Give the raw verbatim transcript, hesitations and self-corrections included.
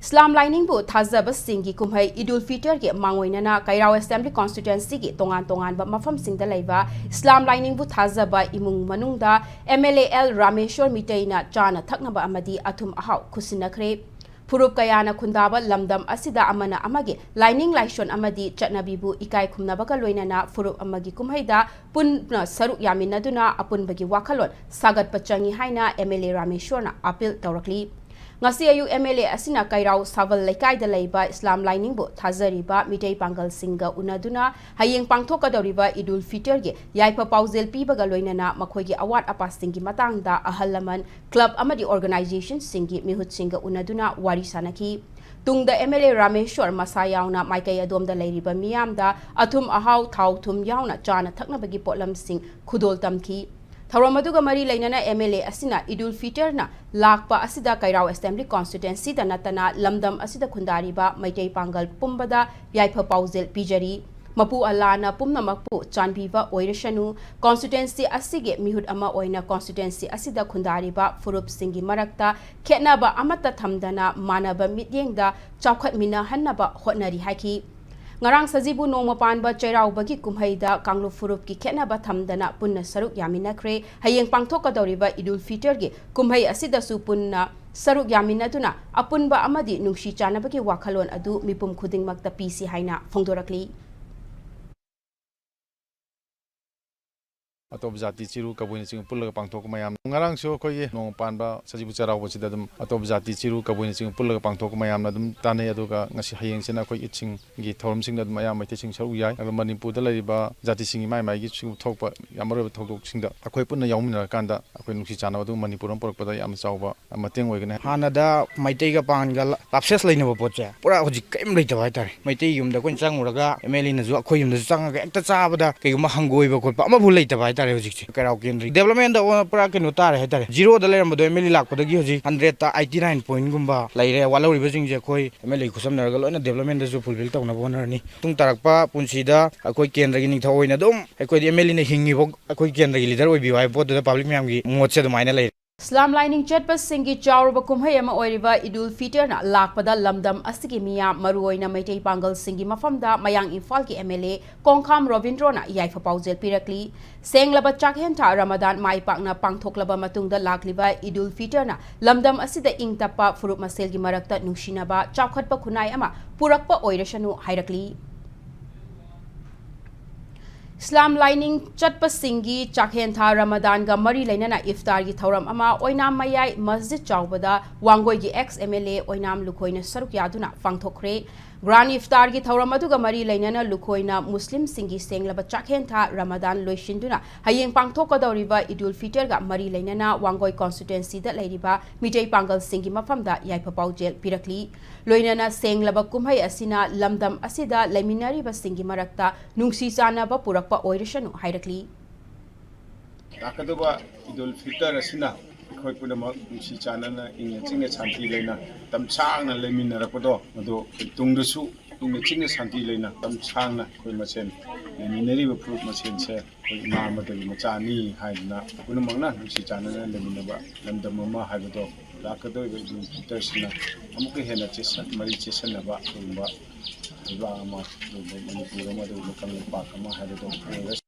ꯏꯁꯂꯥꯝ ꯂꯥꯏꯅꯤꯡꯕꯨ ꯊꯥꯖꯕꯁꯤꯡꯒꯤ ꯀꯨꯝꯍꯩ ꯏꯗꯨꯜ ꯐꯤꯇꯔꯒꯤ ꯃꯥꯡꯑꯣꯏꯅꯅ ꯀꯩꯔꯥꯎ ꯑꯦꯁꯦꯝꯕ꯭ꯂꯤ ꯀꯣꯟꯁꯇꯤꯇ꯭ꯋꯦꯟꯁꯤꯒꯤ ꯇꯣꯉꯥꯟ ꯇꯣꯉꯥꯟꯕ ꯃꯐꯝꯁꯤꯡꯗ ꯂꯩꯕ ꯏꯁꯂꯥꯝ ꯂꯥꯏꯅꯤꯡꯕꯨ ꯊꯥꯖꯕ ꯏꯃꯨꯡ ꯃꯅꯨꯡꯗ ꯑꯦꯝ ꯑꯦꯜ ꯑꯦ ꯑꯦꯜ ꯔꯥꯃꯦꯁ꯭ꯋꯔ ꯃꯤꯇꯩꯅ ꯆꯥꯅ ꯊꯛꯅꯕ ꯑꯃꯗꯤ ꯑꯊꯨꯝ ꯑꯍꯥꯎ ꯈꯨꯠꯁꯤꯟꯅꯈ꯭ꯔꯦ꯫ ꯐꯨꯔꯨꯞ ꯀꯌꯥꯅ ꯈꯨꯟꯗꯥꯕ ꯂꯝꯗꯝ ꯑꯁꯤꯗ ꯑꯃꯅ ꯑꯃꯒꯤ ꯂꯥꯏꯅꯤꯡ ꯂꯥꯏꯁꯣꯟ ꯑꯃꯗꯤ ꯆꯠꯅꯕꯤꯕꯨ ꯏꯀꯥꯏ ꯈꯨꯝꯅꯕꯒ ꯂꯣꯏꯅꯅ ꯐꯨꯔꯨꯞ ꯑꯃꯒꯤ ꯀꯨꯝꯍꯩꯗ ꯄꯨꯟꯅ ꯁꯔꯨꯛ ꯌꯥꯃꯤꯟꯅꯗꯨꯅ ꯑꯄꯨꯟꯕꯒꯤ ꯋꯥꯈꯜꯂꯣꯟ ꯁꯥꯒꯠꯄ ꯆꯪꯏ ꯍꯥꯏꯅ ꯑꯦꯝ ꯑꯦꯜ ꯑꯦ ꯔꯥꯃꯦꯁ꯭ꯋꯔꯅ ꯑꯥꯄꯤꯜ ꯇꯧꯔꯛꯂꯤ꯫ ꯉꯁꯤ ꯑꯌꯨꯛ ꯑꯦꯝ ꯑꯦꯜ ꯑꯦ ꯑꯁꯤꯅ ꯀꯩꯔꯥꯎ ꯁꯥꯕꯜ ꯂꯩꯀꯥꯏꯗ ꯂꯩꯕ ꯏꯁꯂꯥꯝ ꯂꯥꯏꯅꯤꯡꯕꯨ ꯊꯥꯖꯔꯤꯕ ꯃꯤꯇꯩ ꯄꯥꯡꯒꯜꯁꯤꯡꯒ ꯎꯅꯗꯨꯅ ꯍꯌꯦꯡ ꯄꯥꯡꯊꯣꯛꯀꯗꯧꯔꯤꯕ ꯏꯗꯨꯜ ꯐꯤꯇꯔꯒꯤ ꯌꯥꯏꯐ ꯄꯥꯎꯖꯦꯜ ꯄꯤꯕꯒ ꯂꯣꯏꯅꯅ ꯃꯈꯣꯏꯒꯤ ꯑꯋꯥꯠ ꯑꯄꯥꯁꯤꯡꯒꯤ ꯃꯇꯥꯡꯗ ꯑꯍꯜ ꯂꯃꯟ, ꯀ꯭ꯂꯕ ꯑꯃꯗꯤ ꯑꯣꯔꯒꯅꯥꯏꯖꯦꯁꯟꯁꯤꯡꯒꯤ ꯃꯤꯍꯨꯠꯁꯤꯡꯒ ꯎꯅꯗꯨꯅ ꯋꯥꯔꯤ ꯁꯥꯅꯈꯤ꯫ ꯇꯨꯡꯗ ꯑꯦꯝ ꯑꯦꯜ ꯑꯦ ꯔꯥꯃꯦꯁ꯭ꯋꯔ ꯃꯁꯥ ꯌꯥꯎꯅ ꯃꯥꯏꯀꯩ ꯑꯗꯣꯝꯗ ꯂꯩꯔꯤꯕ ꯃꯤꯌꯥꯝꯗ ꯑꯊꯨꯝ ꯑꯍꯥꯎ, ꯊꯥꯎ ꯊꯨꯝ ꯌꯥꯎꯅ ꯆꯥꯅ ꯊꯛꯅꯕꯒꯤ ꯄꯣꯠꯂꯝꯁꯤꯡ ꯈꯨꯗꯣꯜ ꯇꯝꯈꯤ꯫ ꯊꯧꯔꯝ ꯑꯗꯨꯒ ꯃꯔꯤ ꯂꯩꯅꯅ ꯑꯦꯝ ꯑꯦꯜ ꯑꯦ ꯑꯁꯤꯅ ꯏꯗꯨꯜ ꯐꯤꯇꯔꯅ ꯂꯥꯛꯄ ꯑꯁꯤꯗ ꯀꯩꯔꯥꯎ ꯑꯦꯁꯦꯝꯕ꯭ꯂꯤ ꯀꯣꯟꯁꯇꯤꯇ꯭ꯋꯦꯟꯁꯤꯗ ꯅꯠꯇꯅ ꯂꯝꯗꯝ ꯑꯁꯤꯗ ꯈꯨꯟꯗꯥꯔꯤꯕ ꯃꯩꯇꯩ ꯄꯥꯡꯒꯜ ꯄꯨꯝꯕꯗ ꯌꯥꯏꯐ ꯄꯥꯎꯖꯦꯜ ꯄꯤꯖꯔꯤ꯫ ꯃꯄꯨ ꯑꯜꯂꯥꯅ ꯄꯨꯝꯅꯃꯛꯄꯨ ꯆꯥꯟꯕꯤꯕ ꯑꯣꯏꯔꯁꯅꯨ꯫ ꯀꯣꯟꯁꯇꯤꯇ꯭ꯋꯦꯟꯁꯤ ꯑꯁꯤꯒꯤ ꯃꯤꯍꯨꯠ ꯑꯃ ꯑꯣꯏꯅ ꯀꯣꯟꯁꯇꯤꯇ꯭ꯋꯦꯟꯁꯤ ꯑꯁꯤꯗ ꯈꯨꯟꯗꯥꯔꯤꯕ ꯐꯨꯔꯨꯞꯁꯤꯡꯒꯤ ꯃꯔꯛꯇ ꯈꯦꯠꯅꯕ ꯑꯃꯠꯇ ꯊꯝꯗꯅ ꯃꯥꯟꯅꯕ ꯃꯤꯠꯌꯦꯡꯗ ꯆꯥꯎꯈꯠꯃꯤꯟꯅꯍꯟꯅꯕ ꯍꯣꯠꯅꯔꯤ ꯍꯥꯏꯈꯤ꯫ ꯉꯔꯥꯡ ꯁꯖꯤꯕꯨ ꯅꯣꯡꯃ ꯄꯥꯟꯕ ꯆꯩꯔꯥꯎꯕꯒꯤ ꯀꯨꯝꯍꯩꯗ ꯀꯥꯡꯂꯨꯞ ꯐꯨꯔꯨꯞꯀꯤ ꯈꯦꯠꯅꯕ ꯊꯝꯗꯅ ꯄꯨꯟꯅ ꯁꯔꯨꯛ ꯌꯥꯃꯤꯟꯅꯈ꯭ꯔꯦ꯫ ꯍꯌꯦꯡ ꯄꯥꯡꯊꯣꯛꯀꯗꯧꯔꯤꯕ ꯏꯗꯨꯜ ꯐꯤꯇꯔꯒꯤ ꯀꯨꯝꯍꯩ ꯑꯁꯤꯗꯁꯨ ꯄꯨꯟꯅ ꯁꯔꯨꯛ ꯌꯥꯃꯤꯟꯅꯗꯨꯅ ꯑꯄꯨꯟꯕ ꯑꯃꯗꯤ ꯅꯨꯡꯁꯤ ꯆꯥꯟꯅꯕꯒꯤ ꯋꯥꯈꯜꯂꯣꯟ ꯑꯗꯨ ꯃꯤꯄꯨꯝ ꯈꯨꯗꯤꯡꯃꯛꯇ ꯄꯤꯁꯤ ꯍꯥꯏꯅ ꯐꯣꯡꯗꯣꯔꯛꯂꯤ꯫ ꯑꯇꯣꯞꯄ ꯖꯥꯇꯤ, ꯆꯤꯔꯨ, ꯀꯕꯨꯏꯅꯆꯤꯡꯕ ꯄꯨꯜꯂꯒ ꯄꯥꯡꯊꯣꯛꯄ ꯃꯌꯥꯝ꯫ ꯉꯔꯥꯡꯁꯨ ꯑꯩꯈꯣꯏꯒꯤ ꯅꯣꯡꯃ ꯄꯥꯟꯕ ꯁꯖꯤꯕꯨ ꯆꯩꯔꯥꯎꯕꯁꯤꯗ ꯑꯗꯨꯝ ꯑꯇꯣꯞꯄ ꯖꯥꯇꯤ, ꯆꯤꯔꯨ, ꯀꯕꯨꯏꯅꯆꯤꯡꯕ ꯄꯨꯜꯂꯒ ꯄꯥꯡꯊꯣꯛꯄ ꯃꯌꯥꯝꯅ ꯑꯗꯨꯝ ꯇꯥꯟꯅꯩ꯫ ꯑꯗꯨꯒ ꯉꯁꯤ, ꯍꯌꯦꯡꯁꯤꯅ ꯑꯩꯈꯣꯏ ꯏꯗꯁꯤꯡꯒꯤ ꯊꯧꯔꯝꯁꯤꯡꯗ ꯑꯗꯨꯝ ꯑꯌꯥꯝꯕ ꯃꯩꯇꯩꯁꯤꯡ ꯁꯔꯨꯛ ꯌꯥꯏ꯫ ꯑꯗꯣ ꯃꯅꯤꯄꯨꯔꯗ ꯂꯩꯔꯤꯕ ꯖꯥꯇꯤꯁꯤꯡꯒꯤ ꯃꯥꯏ ꯃꯥꯏꯒꯤ ꯁꯤꯒꯨꯝꯕ ꯊꯣꯛꯄ ꯌꯥꯝ ꯃꯔꯨꯑꯣꯏꯕ ꯊꯧꯗꯣꯛꯁꯤꯡꯗ ꯑꯩꯈꯣꯏ ꯄꯨꯟꯅ ꯌꯥꯎꯃꯤꯟꯅꯔꯀꯥꯟꯗ ꯑꯩꯈꯣꯏ ꯅꯨꯡꯁꯤ ꯆꯥꯟꯅꯕ ꯑꯗꯨ ꯃꯅꯤꯄꯨꯔ ꯑꯃ ꯄꯨꯔꯛꯄꯗ ꯌꯥꯝꯅ ꯆꯥꯎꯕ ꯃꯇꯦꯡ ꯑꯣꯏꯒꯅꯤ꯫ ꯍꯥꯟꯅꯗ ꯃꯩꯇꯩꯒ ꯄꯥꯉꯜꯒ ꯂꯥꯞꯁꯦꯁ ꯂꯩꯅꯕ ꯄꯣꯠꯁꯦ ꯄꯨꯔꯥ ꯍꯧꯖꯤꯛ ꯀꯔꯤꯝ ꯂꯩꯇꯕ ꯍꯥꯏꯇꯥꯔꯦ꯫ ꯃꯩꯇꯩ ꯌꯨꯝꯗ ꯑꯩꯈꯣꯏꯅ ꯆꯪꯉꯨꯔꯒ ꯑꯦꯝ ꯑꯦꯜ ꯑꯦꯅꯁꯨ ꯑꯩꯈꯣꯏ ꯌꯨꯝꯗꯁꯨ ꯆꯪꯉꯒ ꯍꯦꯛꯇ ꯆꯥꯕꯗ ꯀꯩꯒꯨꯝꯕ ꯍꯪꯒꯣꯏꯕ ꯈꯣꯠꯄ ꯑꯃꯐꯥꯎ ꯂꯩꯇꯕ ꯍꯥꯏꯇꯥꯔꯦ꯫ ꯍꯧꯖꯤꯛꯁꯦ ꯀꯩꯔꯥꯎ ꯀꯦꯟꯗ꯭ꯔꯒꯤ ꯗꯦꯕꯂꯞꯃꯦꯟꯗ ꯄꯨꯔꯥ ꯀꯩꯅꯣ ꯇꯥꯔꯦ ꯍꯥꯏꯇꯥꯔꯦ꯫ ꯖꯤꯔꯣꯗ ꯂꯩꯔꯝꯕꯗꯣ ꯑꯦꯝ ꯑꯦꯜ ꯑꯦ ꯂꯥꯛꯄꯗꯒꯤ ꯍꯧꯖꯤꯛ ꯍꯟꯗ꯭ꯔꯦꯠꯇ ꯑꯩꯠꯇꯤ ꯅꯥꯏꯟ ꯄꯣꯏꯟꯒꯨꯝꯕ ꯂꯩꯔꯦ꯫ ꯋꯥꯠꯍꯧꯔꯤꯕꯁꯤꯡꯁꯦ ꯑꯩꯈꯣꯏ ꯑꯦꯝ ꯑꯦꯜ ꯑꯦ ꯈꯨꯠꯁꯝꯅꯔꯒ ꯂꯣꯏꯅ ꯗꯦꯕꯂꯞꯃꯦꯟꯗꯁꯨ ꯐꯨꯜꯐꯤꯜ ꯇꯧꯅꯕ ꯍꯣꯠꯅꯔꯅꯤ꯫ ꯃꯇꯨꯡ ꯇꯥꯔꯛꯄ ꯄꯨꯟꯁꯤꯗ ꯑꯩꯈꯣꯏ ꯀꯦꯟꯗ꯭ꯔꯒꯤ ꯅꯤꯡꯊꯧ ꯑꯣꯏꯅ ꯑꯗꯨꯝ ꯑꯩꯈꯣꯏꯗꯤ ꯑꯦꯝ ꯑꯦꯜ ꯑꯦꯅ ꯍꯤꯡꯉꯤꯐꯥꯎ ꯑꯩꯈꯣꯏ ꯀꯦꯟꯗ꯭ꯔꯒꯤ ꯂꯤꯗꯔ ꯑꯣꯏꯕꯤꯌꯨ ꯍꯥꯏꯕ ꯄꯣꯠꯇꯨꯗ ꯄꯕ꯭ꯂꯤꯛ ꯃꯌꯥꯝꯒꯤ ꯃꯣꯠꯁꯦ ꯑꯗꯨꯃꯥꯏꯅ ꯂꯩꯔꯦ꯫ ꯏꯁꯂꯥꯝ ꯂꯥꯏꯅꯤꯡ ꯆꯠꯄꯁꯤꯡꯒꯤ ꯆꯥꯎꯔꯕ ꯀꯨꯝꯍꯩ ꯑꯃ ꯑꯣꯏꯔꯤꯕ ꯏꯗꯨꯜ ꯐꯤꯇꯔꯅ ꯂꯥꯛꯄꯗ ꯂꯝꯗꯝ ꯑꯁꯤꯒꯤ ꯃꯤꯌꯥꯝ, ꯃꯔꯨꯑꯣꯏꯅ ꯃꯩꯇꯩ ꯄꯥꯡꯒꯜꯁꯤꯡꯒꯤ ꯃꯐꯝꯗ ꯃꯌꯥꯡ ꯏꯝꯐꯥꯜꯒꯤ ꯑꯦꯝ ꯑꯦꯜ ꯑꯦ ꯀꯣꯡꯈꯥꯝ ꯔꯣꯕꯤꯟꯗ꯭ꯔꯣꯅ ꯌꯥꯏꯐ ꯄꯥꯎꯖꯦꯜ ꯄꯤꯔꯛꯂꯤ꯫ ꯁꯦꯡꯂꯕ ꯆꯥꯛꯍꯦꯟ ꯊꯥ ꯔꯃꯗꯥꯟ ꯃꯥꯏ ꯄꯥꯛꯅ ꯄꯥꯡꯊꯣꯛꯂꯕ ꯃꯇꯨꯡꯗ ꯂꯥꯛꯂꯤꯕ ꯏꯗꯨꯜ ꯐꯤꯇꯔꯅ ꯂꯝꯗꯝ ꯑꯁꯤꯗ ꯏꯪ ꯇꯞꯄ, ꯐꯨꯔꯨꯞ ꯃꯁꯦꯜꯒꯤ ꯃꯔꯛꯇ ꯅꯨꯡꯁꯤꯅꯕ, ꯆꯥꯎꯈꯠꯄ ꯈꯨꯟꯅꯥꯏ ꯑꯃ ꯄꯨꯔꯛꯄ ꯑꯣꯏꯔꯁꯅꯨ ꯍꯥꯏꯔꯛꯂꯤ꯫ ꯏꯁꯂꯥꯝ ꯂꯥꯏꯅꯤꯡ ꯆꯠꯄꯁꯤꯡꯒꯤ ꯆꯥꯛꯍꯦꯟ ꯊꯥ ꯔꯃꯗꯥꯟꯒ ꯃꯔꯤ ꯂꯩꯅꯅ ꯏꯐꯇꯥꯔꯒꯤ ꯊꯧꯔꯝ ꯑꯃ ꯑꯣꯏꯅꯥꯝ ꯃꯌꯥꯏ ꯃꯁꯖꯤꯗ ꯆꯥꯎꯕꯗ ꯋꯥꯡꯒꯣꯏꯒꯤ ꯑꯦꯛꯁ ꯑꯦꯝ ꯑꯦꯜ ꯑꯦ ꯑꯣꯏꯅꯥꯝ ꯂꯨꯈꯣꯏꯅ ꯁꯔꯨꯛ ꯌꯥꯗꯨꯅ ꯄꯥꯡꯊꯣꯛꯈ꯭ꯔꯦ꯫ ꯒ꯭ꯔꯥꯟ ꯏꯐꯇꯥꯔꯒꯤ ꯊꯧꯔꯝ ꯑꯗꯨꯒ ꯃꯔꯤ ꯂꯩꯅꯅ ꯂꯨꯈꯣꯏꯅ ꯃꯨꯁꯂꯤꯝꯁꯤꯡꯒꯤ ꯁꯦꯡꯂꯕ ꯆꯥꯛꯍꯦꯟ ꯊꯥ ꯔꯃꯗꯥꯟ ꯂꯣꯏꯁꯤꯟꯗꯨꯅ ꯍꯌꯦꯡ ꯄꯥꯡꯊꯣꯛꯀꯗꯧꯔꯤꯕ ꯏꯗꯨꯜ ꯐꯤꯇꯔꯒ ꯃꯔꯤ ꯂꯩꯅꯅ ꯋꯥꯡꯒꯣꯏ ꯀꯣꯟꯁꯇꯤꯇ꯭ꯋꯦꯟꯁꯤꯗ ꯂꯩꯔꯤꯕ ꯃꯤꯇꯩ ꯄꯥꯡꯒꯜꯁꯤꯡꯒꯤ ꯃꯐꯝꯗ ꯌꯥꯏꯐ ꯄꯥꯎꯖꯦꯜ ꯄꯤꯔꯛꯂꯤ꯫ ꯂꯣꯏꯅꯅ ꯁꯦꯡꯂꯕ ꯀꯨꯝꯍꯩ ꯑꯁꯤꯅ ꯂꯝꯗꯝ ꯑꯁꯤꯗ ꯂꯩꯃꯤꯟꯅꯔꯤꯕꯁꯤꯡꯒꯤ ꯃꯔꯛꯇ ꯅꯨꯡꯁꯤ ꯆꯥꯟꯅꯕ ꯄꯨꯔꯛꯄ ꯑꯣꯏꯔꯁꯅꯨ ꯍꯥꯏꯔꯛꯂꯤ꯫ ꯂꯥꯛꯀꯗꯧꯕ ꯏꯗꯨꯜ ꯐꯤꯇꯔ ꯑꯁꯤꯅ ꯑꯩꯈꯣꯏ ꯄꯨꯝꯅꯃꯛ ꯅꯨꯡꯁꯤ ꯆꯥꯟꯅꯅ, ꯏꯪꯅ ꯆꯤꯛꯅ ꯁꯥꯟꯇꯤ ꯂꯩꯅ ꯃꯇꯝ ꯁꯥꯡꯅ ꯂꯩꯃꯤꯟꯅꯔꯛꯄꯗꯣ, ꯃꯗꯨ ꯑꯩꯈꯣꯏ ꯇꯨꯡꯗꯁꯨ ꯏꯪꯅ ꯆꯤꯛꯅ ꯁꯥꯟꯇꯤ ꯂꯩꯅ ꯃꯇꯝ ꯁꯥꯡꯅ ꯑꯩꯈꯣꯏ ꯃꯁꯦꯟ ꯂꯩꯃꯤꯟꯅꯔꯤꯕ ꯐꯨꯔꯨꯞ ꯃꯁꯦꯟꯁꯦ ꯑꯩꯈꯣꯏ ꯏꯃꯥ ꯑꯃꯠꯇꯒꯤ ꯃꯆꯥꯅꯤ ꯍꯥꯏꯗꯨꯅ ꯄꯨꯝꯅꯃꯛꯅ ꯅꯨꯡꯁꯤ ꯆꯥꯟꯅꯅ ꯂꯩꯃꯤꯟꯅꯕ ꯂꯝꯗꯝ ꯑꯃ ꯍꯥꯏꯕꯗꯣ ꯂꯥꯛꯀꯗꯧꯔꯤꯕ ꯏꯗꯨꯜ ꯐꯤꯇꯔꯁꯤꯅ ꯑꯃꯨꯛꯀ ꯍꯦꯟꯅ ꯆꯦꯁꯟ-, ꯃꯔꯤ ꯆꯦꯁꯟꯅꯕ ꯑꯗꯨꯒꯨꯝꯕ ꯂꯩꯕꯥꯛ ꯑꯃ, ꯑꯗꯨꯒꯨꯝꯕ ꯃꯅꯤꯄꯨꯔ ꯑꯃ, ꯑꯗꯨꯒꯨꯝꯕ ꯀꯪꯂꯩꯄꯥꯛ ꯑꯃ ꯍꯥꯏꯕꯗꯣ ꯑꯣꯏꯔꯁꯤ꯫